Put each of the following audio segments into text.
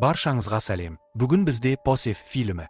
Баршаңызға сәлем! Бүгін бізде «Посев» фильмі.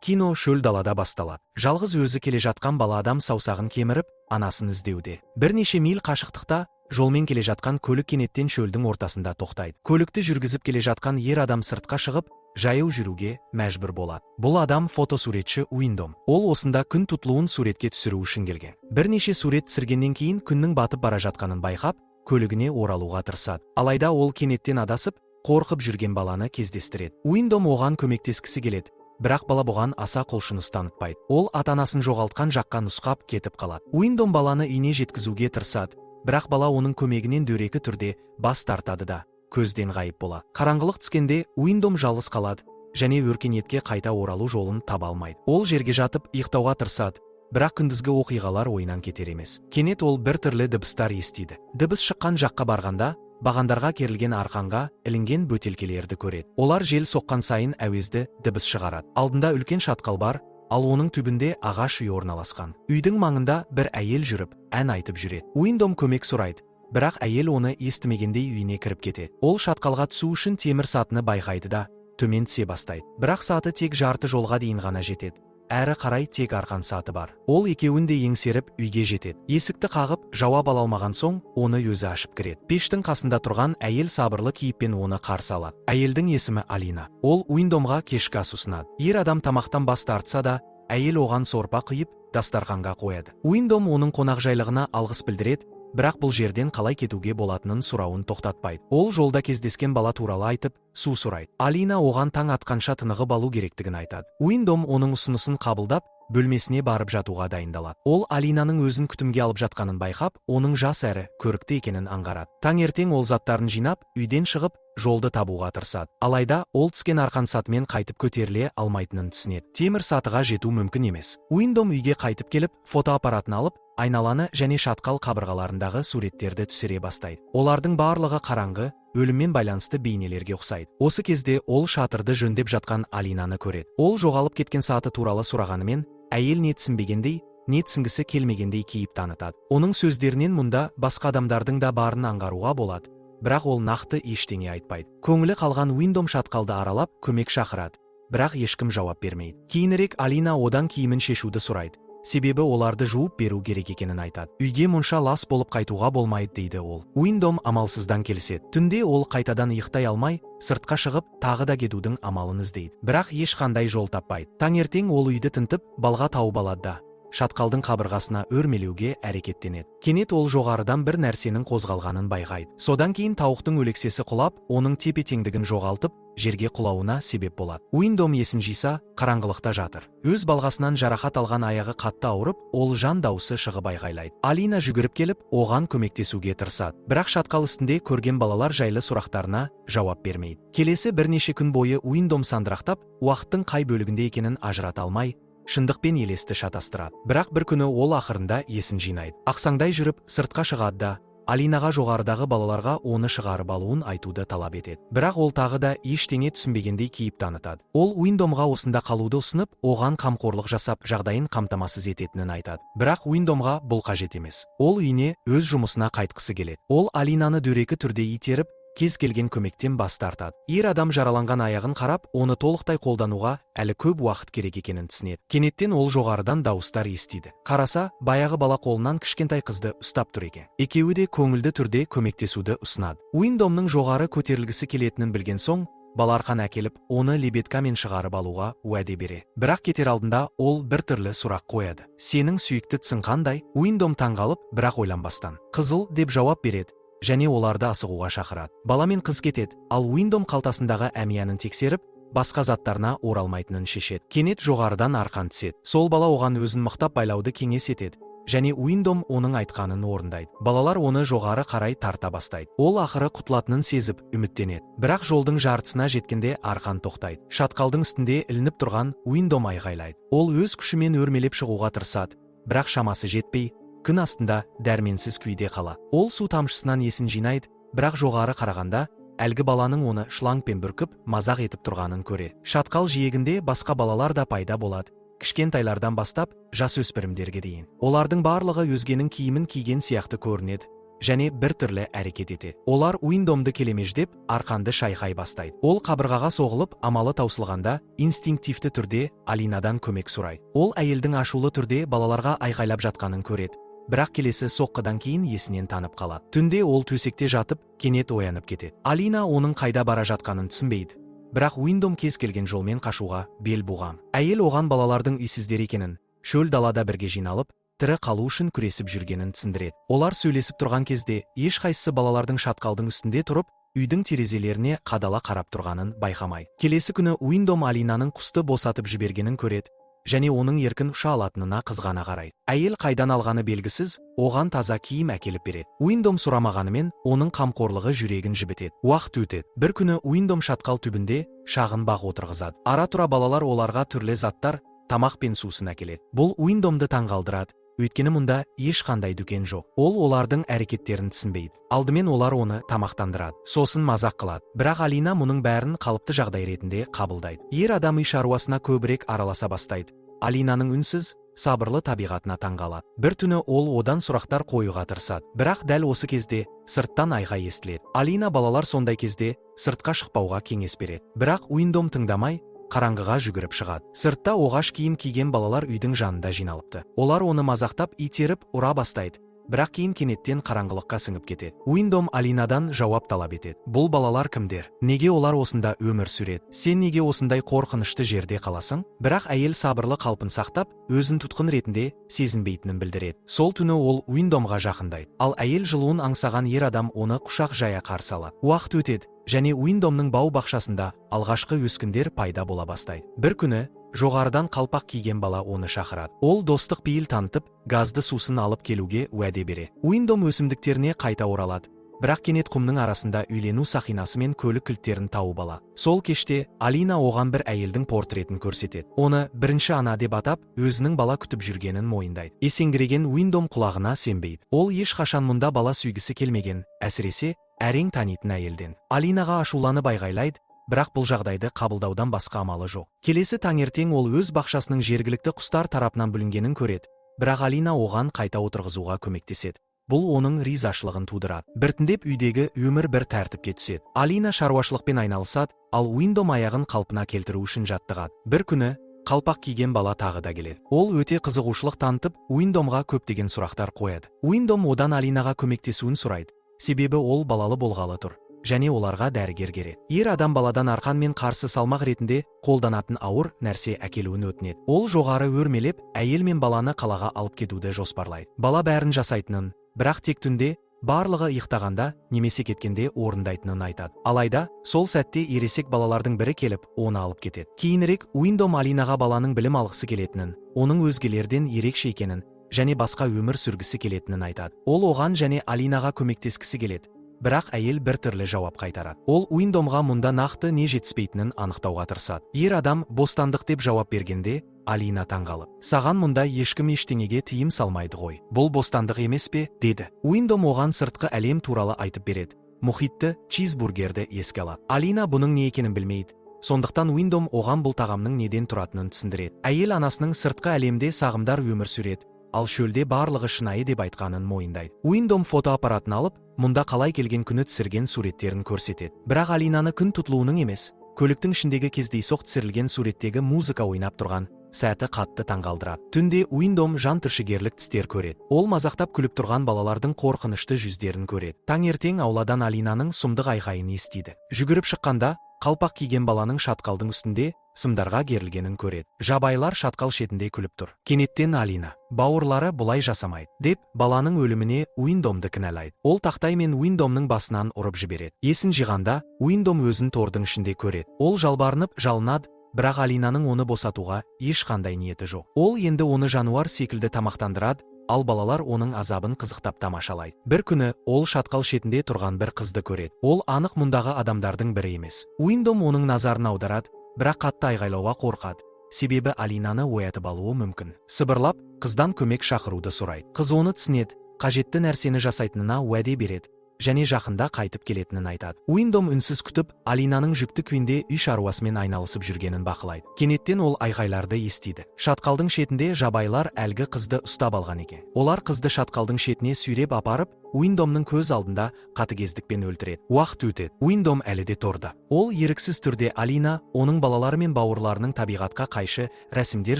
Кино шөл далада басталады. Жалғыз өзі келе жатқан бала адам саусағын кеміріп, анасын іздеуде. Бірнеше миль қашықтықта жолмен келе жатқан көлік кенеттен шөлдің ортасында тоқтайды. Көлікті жүргізіп келе жатқан ер адам сыртқа шығып, жаяу жүруге мәжбүр болады. Бұл адам фотосуретші Уиндом. Ол осында күн тұтылуын суретке түсіру үшін келген. Бірнеше сурет түсіргеннен кейін күннің батып бара жатқанын байқап, көлігіне оралуға тырысады. Алайда ол кенеттен адасып, қорқып жүрген баланы кездестіреді. Уиндом оған көмектескісі келеді, бірақ бала бұған аса құлшыныс танытпайды. Ол ата-анасын жоғалтқан жаққа нұсқап кетіп қалады. Уиндом баланы үйіне жеткізуге тырысады, бірақ бала оның көмегінен дөрекі түрде бас тартады да, көзден ғайып болады. Қараңғылық түскенде Уиндом жалғыз қалады және өркениетке қайта оралу жолын таба алмайды. Ол жерге жатып ұйықтауға тырысады, бірақ күндізгі оқиғалар ойынан кетер емес. Кенет ол бір түрлі дыбыстар естиді. Дыбыс шыққан жаққа барғанда, бағандарға керілген арқанға ілінген бөтелкелерді көреді. Олар жел соққан сайын әуезді дыбыс шығарады. Алдында үлкен шатқал бар, ал оның түбінде ағаш үй орналасқан. Үйдің маңында бір әйел жүріп, ән айтып жүреді. Уиндом көмек сұрайды, бірақ әйел оны естімегендей үйіне кіріп кетеді. Ол шатқалға түсу үшін темір сатыны байқайды да, төмен түсе бастайды. Бірақ саты тек жарты жолға дейін ғана жетеді. Әрі қарай тек арқан саты бар. Ол екеуін де еңсеріп, үйге жетеді. Есікті қағып, жауап ала алмаған соң, оны өзі ашып кіреді. Пештің қасында тұрған әйел сабырлы кейіппен оны қарсы алады. Әйелдің есімі Алина. Ол Уиндомға кешкі ас ұсынады. Ер адам тамақтан бас тартса да, әйел оған сорпа құйып, дастарханға қояды. Уиндом оның қонақжайлығына алғыс білдіреді, бірақ бұл жерден қалай кетуге болатынын сұрауын тоқтатпайды. Ол жолда кездескен бала туралы айтып, су сұрайды. Алина оған таң атқанша тынығып алу керектігін айтады. Уиндом оның ұсынысын қабылдап, бөлмесіне барып жатуға дайындалады. Ол Алинаның өзін күтімге алып жатқанын байқап, оның жас әрі көрікті екенін аңғарады. Таңертең ол заттарын жинап, үйден шығып, жолды табуға тырысады. Алайда ол түскен арқан сатымен қайтып көтеріле алмайтынын түсінеді. Темір сатыға жету мүмкін емес. Уиндом үйге қайтып келіп, фотоаппаратын алып, айналаны және шатқал қабырғаларындағы суреттерді түсіре бастайды. Олардың барлығы қараңғы, өліммен байланысты бейнелерге ұқсайды. Осы кезде ол шатырды жөндеп жатқан Алинаны көреді. Ол жоғалып кеткен саты туралы сұрағанымен, әйел не түсінбегендей, не түсінгісі келмегендей кейіп танытады. Оның сөздерінен мұнда басқа адамдардың да барын аңғаруға болады, бірақ ол нақты ештеңе айтпайды. Көңілі қалған Уиндом шатқалды аралап, көмек шақырады, бірақ ешкім жауап бермейді. Кейінірек Алина одан киімін шешуді сұрайды. Себебі оларды жуып беру керек екенін айтады. Үйге мұнша лас болып қайтуға болмайды, дейді ол. Уиндом амалсыздан келіседі. Түнде ол қайтадан ұйықтай алмай, сыртқа шығып, тағы да кетудің амалын іздейді. Бірақ ешқандай жол таппайды. Таңертең ол үйді тінтіп, балға тауып алады да, шатқалдың қабырғасына өрмелеуге әрекеттенеді. Кенет ол жоғарыдан бір нәрсенің қозғалғанын байқайды. Содан кейін тауықтың өлексесі құлап, оның тепе-теңдігін жоғалтып, жерге құлауына себеп болады. Уиндом есін жиса, қараңғылықта жатыр. Өз балғасынан жарақат алған аяғы қатты ауырып, ол жан дауысы шығып айғайлайды. Алина жүгіріп келіп, оған көмектесуге тырысады. Бірақ шатқал үстінде көрген балалар жайлы сұрақтарына жауап бермейді. Келесі бірнеше күн бойы Уиндом сандырақтап, уақыттың қай бөлігінде екенін ажырата алмай, шындық пен елесті шатастырады. Бірақ бір күні ол ақырында есін жинайды. Ақсаңдай жүріп, сыртқа шығады да, Алинаға жоғарыдағы балаларға оны шығарып алуын айтуды талап етеді. Бірақ ол тағы да ештеңе түсінбегендей кейіп танытады. Ол Уиндомға осында қалуды ұсынып, оған қамқорлық жасап, жағдайын қамтамасыз ететінін айтады. Бірақ Уиндомға бұл қажет емес. Ол үйіне, өз жұмысына қайтқысы келеді. Ол Алинаны дөрекі түрде итеріп, кез келген көмектен бас тартады. Ер адам жараланған аяғын қарап, оны толықтай қолдануға әлі көп уақыт керек екенін түсінеді. Кенеттен ол жоғарыдан дауыстар естиді. Қараса, баяғы бала қолынан кішкентай қызды ұстап тұр екен. Екеуі де көңілді түрде көмектесуді ұсынады. Уиндомның жоғары көтерілгісі келетінін білген соң, бала арқан әкеліп, оны лебедкамен шығарып алуға уәде береді. Бірақ кетер алдында ол бір түрлі сұрақ қояды. «Сенің сүйікті түсің қандай?» Уиндом таңғалып, бірақ ойланбастан «Қызыл» деп жауап береді және оларды асығуға шақырады. Бала мен қыз кетеді, ал Уиндом қалтасындағы әмиянын тексеріп, басқа заттарына оралмайтынын шешеді. Кенет жоғарыдан арқан түседі. Сол бала оған өзін мықтап байлауды кеңес етеді және Уиндом оның айтқанын орындайды. Балалар оны жоғары қарай тарта бастайды. Ол ақыры құтылатынын сезіп, үміттенеді. Бірақ жолдың жартысына жеткенде арқан тоқтайды. Шатқалдың үстінде ілініп тұрған Уиндом айғайлайды. Ол өз күшімен өрмелеп шығуға тырысады, бірақ шамасы жетпей, күн астында дәрменсіз күйде қалады. Ол су тамшысынан есін жинайды, бірақ жоғары қарағанда әлгі баланың оны шлангпен бүркіп, мазақ етіп тұрғанын көреді. Шатқал жиегінде басқа балалар да пайда болады. Кішкентайлардан бастап жасөспірімдерге дейін. Олардың барлығы өзгенің киімін киген сияқты көрінеді. Және біртүрлі әрекет етеді. Олар Уиндомды келемеждеп, арқанды шайқай бастайды. Ол қабырғаға соғылып, амалы таусылғанда, инстинктивті түрде Алинадан көмек сұрайды. Ол әйелдің ашулы түрде балаларға айқайлап жатқанын көреді. Бірақ келесі соққыдан кейін есінен танып қалады. Түнде ол төсекте жатып, кенет оянып кетеді. Алина оның қайда бара жатқанын түсінбейді. Бірақ Уиндом кез келген жолмен қашуға бел буған. Әйел оған балалардың үйсіздер екенін, шөл далада бірге жиналып, тірі қалу үшін күресіп жүргенін түсіндіреді. Олар сөйлесіп тұрған кезде ешқайсысы балалардың шатқалдың үстінде тұрып, үйдің терезелеріне қадала қарап тұрғанын байқамайды. Келесі күні Уиндом Алинаның құсты босатып жібергенін көреді және оның еркін ұша алатынына қызғана қарайды. Әйел қайдан алғаны белгісіз, оған таза киім әкеліп береді. Уиндом сұрамағанымен, оның қамқорлығы жүрегін жібітеді. Уақыт өтеді. Бір күні Уиндом шатқал түбінде шағын бақ отырғызады. Ара-тұра балалар оларға түрлі заттар, тамақ пен сусын әкеледі. Бұл Уиндомды таңғалдырады, өйткені мұнда ешқандай дүкен жоқ. Ол олардың әрекеттерін түсінбейді. Алдымен олар оны тамақтандырады, сосын мазақ қылады. Бірақ Алина мұның бәрін қалыпты жағдай ретінде қабылдайды. Ер адам үй шаруасына көбірек араласа бастайды. Алинаның үнсіз, сабырлы табиғатына таңғалады. Бір түні ол одан сұрақтар қоюға тырысады. Бірақ дәл осы кезде сырттан айқай естіледі. Алина балалар сондай кезде сыртқа шықпауға кеңес береді. Бірақ Уиндом тыңдамай, қараңғыға жүгіріп шығады. Сыртта оғаш киім киген балалар үйдің жанында жиналыпты. Олар оны мазақтап, итеріп, ұра бастайды. Бірақ кейін кенеттен қараңғылыққа сіңіп кетеді. Уиндом Алинадан жауап талап етеді. Бұл балалар кімдер? Неге олар осында өмір сүреді? Сен неге осындай қорқынышты жерде қаласың? Бірақ әйел сабырлы қалпын сақтап, өзін тұтқын ретінде сезінбейтінін білдіреді. Сол түні ол Уиндомға жақындайды. Ал әйел жылуын аңсаған ер адам оны құшақ жая қарсы алады. Уақыт өтеді және Уиндомның бау бақшасында алғашқы өскіндер пайда бола бастайды. Бір күні жоғарыдан қалпақ киген бала оны шақырады. Ол достық пейіл танытып, газды сусын алып келуге уәде береді. Уиндом өсімдіктеріне қайта оралады. Бірақ кенет құмның арасында үйлену сақинасы мен көлік кілттерін тауып алады. Сол кеште Алина оған бір әйелдің портретін көрсетеді. Оны бірінші ана деп атап, өзінің бала күтіп жүргенін мойындайды. Есеңгіреген Уиндом құлағына сенбейді. Ол ешқашан мұнда бала сүйгісі келмеген, әсіресе әрең танитын әйелден. Алинаға ашуланып айғайлайды, бірақ бұл жағдайды қабылдаудан басқа амалы жоқ. Келесі таңертең ол өз бақшасының жергілікті құстар тарапынан бүлінгенін көреді, бірақ Алина оған қайта отырғызуға көмектеседі. Бұл оның ризашылығын тудырады. Біртіндеп үйдегі өмір бір тәртіпке түседі. Алина шаруашылықпен айналысады, ал Уиндом аяғын қалпына келтіру үшін жаттығады. Бір күні қалпақ киген бала тағы да келеді. Ол өте қызығушылық танытып, Уиндомға көптеген сұрақтар қояды. Уиндом одан Алинаға көмектесуін сұрайды. Себебі ол балалы болғалы тұр және оларға дәрігер керек. Ер адам баладан арқан мен қарсы салмақ ретінде қолданатын ауыр нәрсе әкелуін өтінеді. Ол жоғары өрмелеп, әйел мен баланы қалаға алып кетуді жоспарлайды. Бала бәрін жасайтынын, бірақ тек түнде барлығы ұйықтағанда немесе кеткенде орындайтынын айтады. Алайда сол сәтте ересек балалардың бірі келіп, оны алып кетеді. Кейінірек Уиндом Алинаға баланың білім алғысы келетінін, оның өзгелерден ерекше екенін және басқа өмір сүргісі келетінін айтады. Ол оған және Алинаға көмектескісі келеді. Бірақ әйел бір түрлі жауап қайтарады. Ол Уиндомға мұнда нақты не жетіспейтінін анықтауға тырысады. Ер адам бостандық деп жауап бергенде, Алина таңғалып, "Саған мұнда ешкім ештеңеге тыйым салмайды ғой. Бұл бостандық емес пе?" деді. Уиндом оған сыртқы әлем туралы айтып береді. Мұхитты, чизбургерді еске алады. Алина бұның не екенін білмейді. Сондықтан Уиндом оған бұл тағамның неден тұратынын түсіндіреді. Әйел анасының сыртқы әлемде сағымдар өмір сүреді, ал шөлде барлығы шынайы деп айтқанын мойындайды. Уиндом фотоаппаратын алып, мұнда қалай келген күні түсірген суреттерін көрсетеді. Бірақ Алинаны күн тұтылуының емес, көліктің ішіндегі кездейсоқ түсірілген суреттегі музыка ойнап тұрған сәті қатты таңғалдырады. Түнде Уиндом жан түршігерлік түстер көреді. Ол мазақтап күліп тұрған балалардың қорқынышты жүздерін көреді. Таңертең ауладан Алинаның сұмдық айқайын естиді. Жүгіріп шыққанда, қалпақ киген баланың шатқалдың үстінде сымдарға керілгенін көреді. Жабайылар шатқал шетінде күліп тұр. Кенеттен Алина, бауырлары бұлай жасамайды, деп баланың өліміне Уиндомды кінәлайды. Ол тақтай мен Уиндомның басынан ұрып жібереді. Есін жиғанда, Уиндом өзін тордың ішінде көреді. Ол жалбарынып, жалынады, бірақ Алинаның оны босатуға ешқандай ниеті жоқ. Ол енді оны жануар секілді тамақтандырады, ал балалар оның азабын қызықтап тамашалайды. Бір күні ол шатқал шетінде тұрған бір қызды көреді. Ол анық мұндағы адамдардың бірі емес. Уиндом оның назарын аударады, бірақ қатты айғайлауға қорқады. Себебі Алинаны оятып алуы мүмкін. Сыбырлап, қыздан көмек шақыруды сұрайды. Қыз оны түсінеді, қажетті нәрсені жасайтынына уәде береді және жақында қайтып келетінін айтады. Уиндом үнсіз күтіп, Алинаның жүкті күйінде үй шаруасымен айналысып жүргенін бақылайды. Кенеттен ол айғайларды естиді. Шатқалдың шетінде жабайылар әлгі қызды ұстап алған екен. Олар қызды шатқалдың шетіне сүйреп апарып, Уиндомның көз алдында қатыгездікпен өлтіреді. Уақыт өтеді. Уиндом әлі де торда. Ол еріксіз түрде Алина оның балалары мен бауырларының табиғатқа қайшы рәсімдер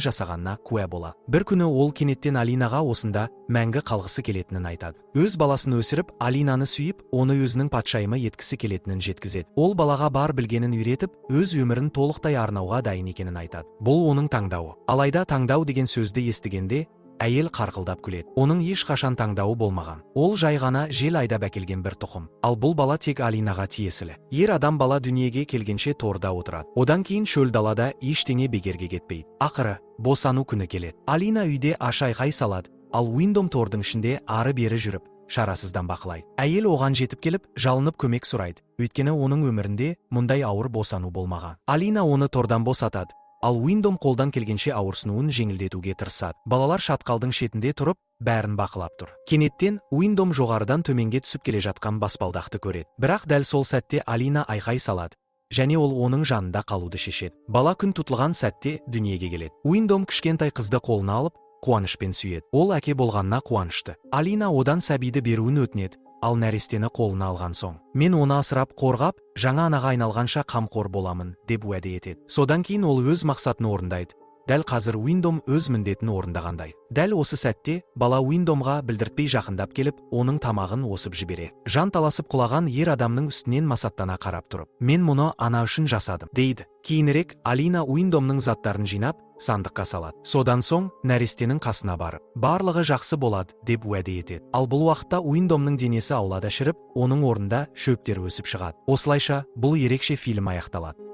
жасағанына куә болады. Бір күні ол кенеттен Алинаға осында мәңгі қалғысы келетінін айтады. Өз баласын өсіріп, Алинаны сүйіп, оны өзінің патшайымы еткісі келетінін жеткізеді. Ол балаға бар білгенін үйретіп, өз өмірін толықтай арнауға дайын екенін айтады. Бұл оның таңдауы. Алайда таңдау деген сөзді естігенде әйел қарқылдап күледі. Оның ешқашан таңдауы болмаған. Ол жай ғана жел айдап әкелген бір тұқым. Ал бұл бала тек Алинаға тиесілі. Ер адам бала дүниеге келгенше торда отырады. Одан кейін шөл далада ештеңе бекерге кетпейді. Ақыры босану күні келеді. Алина үйде аш айқай салады, ал Уиндом тордың ішінде ары-бері жүріп, шарасыздан бақылайды. Әйел оған жетіп келіп, жалынып көмек сұрайды. Өйткені оның өмірінде мұндай ауыр босану болмаған. Алина оны тордан босатады. Ал Уиндом қолдан келгенше ауырсынуын жеңілдетуге тырысады. Балалар шатқалдың шетінде тұрып, бәрін бақылап тұр. Кенеттен Уиндом жоғарыдан төменге түсіп келе жатқан баспалдақты көреді. Бірақ дәл сол сәтте Алина айқай салады және ол оның жанында қалуды шешеді. Бала күн тұтылған сәтте дүниеге келеді. Уиндом кішкентай қызды қолына алып, қуанышпен сүйеді. Ол әке болғанына қуанышты. Алина одан сәбиді беруін өтінеді, ал нәрестені қолына алған соң, «Мен оны асырап, қорғап, жаңа анаға айналғанша қамқор боламын», деп уәде етеді. Содан кейін ол өз мақсатын орындайды. Дәл қазір Уиндом өз міндетін орындағандай. Дәл осы сәтте бала Уиндомға білдіртпей жақындап келіп, оның тамағын осып жібере. Жан таласып құлаған ер адамның үстінен масаттана қарап тұрып, «Мен мұны ана үшін жасадым», дейді. Кейінірек Алина Уиндомның заттарын жинап, сандыққа салады. Содан соң нәрестенің қасына барып, «Барлығы жақсы болады», деп уәде етеді. Ал бұл уақытта Уиндомның денесі аулада шіріп, оның орнында шөптер өсіп шығады. Осылайша бұл ерекше фильм аяқталады.